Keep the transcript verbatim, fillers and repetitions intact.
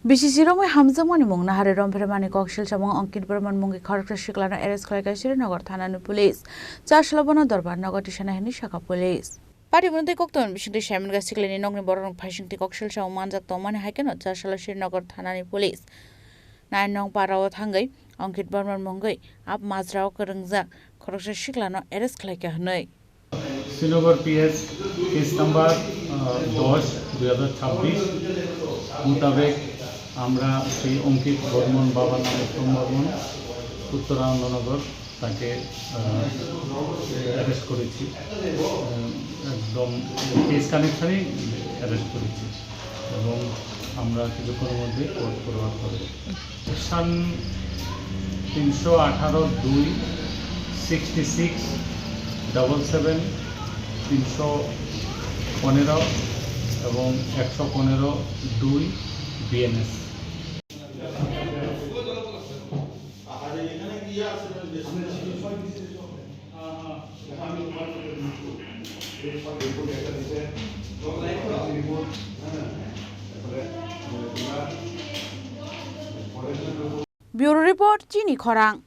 Bisi siromwi hamjakmani mung nahari romphemani kok silsamung Ankit Barman mungwi khoroksa siklano arrest khlaikha Srinagar thanani police. Chasla bono Dorbar nogo tisana hwnwi sakha police. Patibwn tei koktomni bisingtwi Simon Gasikhlani nokni bororok phaisingtwi kok silsamung manjak tongmani hai kheno Chasla Srinagar thanani police nine nong parao thangwi Ankit Barman mungwi ap majrao kwrwngjak khoroksa siklano arrest khlaikha hwnwi. Srinagar PS case number, আহ, দশ দুই হাজার ছাব্বিশ মোতাবেক আমরা সেই অঙ্কিত বর্মন, বাবার নাম উত্তম বর্মন, উত্তর আনন্দনগর, তাকে, আহ, অ্যারেস্ট করেছি। আহ, একদম কেস কানেকশনেই অ্যারেস্ট করেছি এবং আমরা কিছুক্ষণের মধ্যে কোর্ট ফরওয়ার্ড করব। সেকশন তিনশো আঠারো দুই, সিক্সটি সিক্স ডাবল সেভেন, তিনশো পনেরো এবং একশো পনেরো দুই BNS. Bureau Report, Chini Khorang.